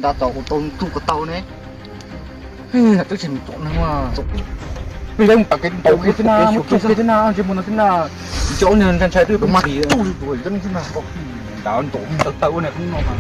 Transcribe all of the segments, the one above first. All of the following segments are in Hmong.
Tab tom kuv tau ntsuj ko taw ne. Twb tsis mus tom neeg, peb yeej tas kev ntaus kiag xwb na, muab kiag xwb na, ntsej muag no xwb na. Cov niag ntshai ntshai twb mas tub tus cov neeg xwb na, ntaus ntaus taw taw ua niag hnub no mas.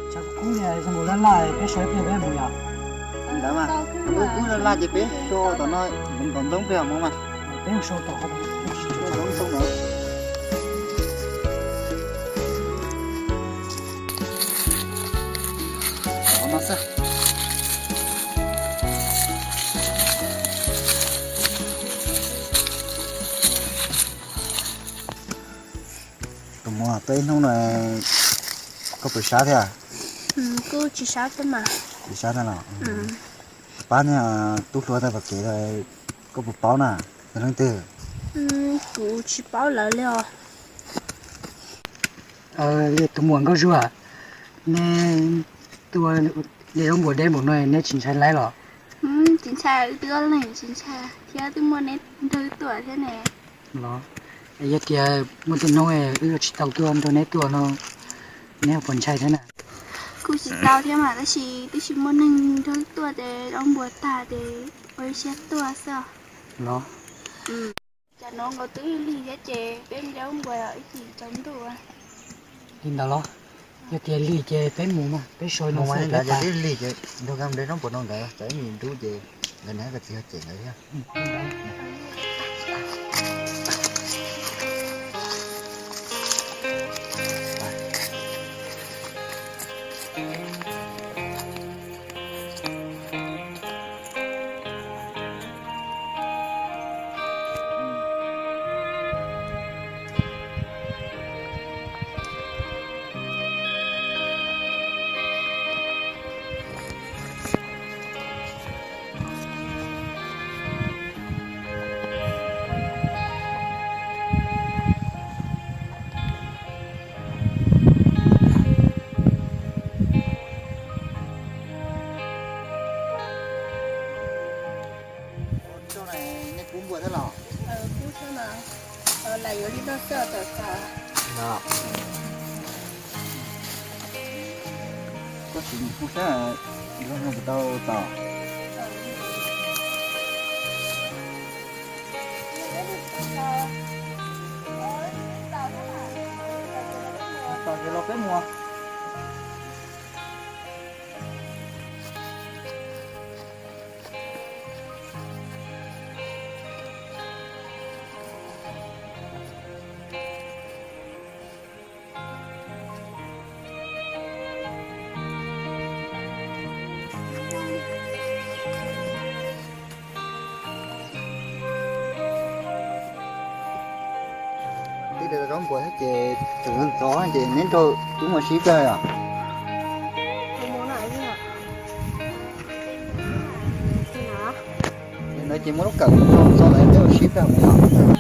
Tsam kub li zoo nkaus laj laj, peb so ib pliag peb mus yom. Ntawd mas, kub kub laj laj ces peb so tom no, tom ntxoov pliag mus mas. Peb mus so tom qhov ntxoov ntawd. Tom no xwb. Tus muam, peb hnub no koj puas sab thiab? Kuj tsis sab thiab mas. Tsis sab thiab los? Pab niag tub hluas tag tom kev, koj puas paub na, yog leej twg? Kuv tsis paub lawv li os. Tus muam Nkauj Zuag, neb tuaj de zaub npua deb npaum no neb tsis ntshai laib los? Tsis ntshai, wb twb ob leeg tsis ntshai thiab, twb muaj neb nrog wb tuaj thiab ne. Los, yog tias muaj tej hnub wb yuav tsis tau tuaj nrog neb tuaj no, neb puas ntshai thiab na? Kuj tsis tau thiab mas, tab sis twb tsis muaj neeg nrog wb tuaj ces zaub npua tag ces ua ib siab tuaj xwb. Los, cas no nkaus twb lig thiab ces peb mus de zaub npua ib chim tsaus ntuj. Li ntawd los, yog tias lig ces peb mus mas, peb so no xwb peb twb lig ces nrog koj de zaub npua no ntawd, tsam ib ntsis ntub ces nkawd niam nkawd txiv ho cem nkawd thiab. Ua, neb kub npua thiab los? Kub thiab mas, lam yuav li no xwb txawm txaus. Koj sim mus saib, ib zaug no puas tau txaus. Txaus ces los peb mus. Twb de zaub npua thiab ces tseem ntxov ces neb nrog wb mus sib kawg yom. Ntawd ces muab lub kawm mus rau txog ntawd peb ua sib pawg mus no.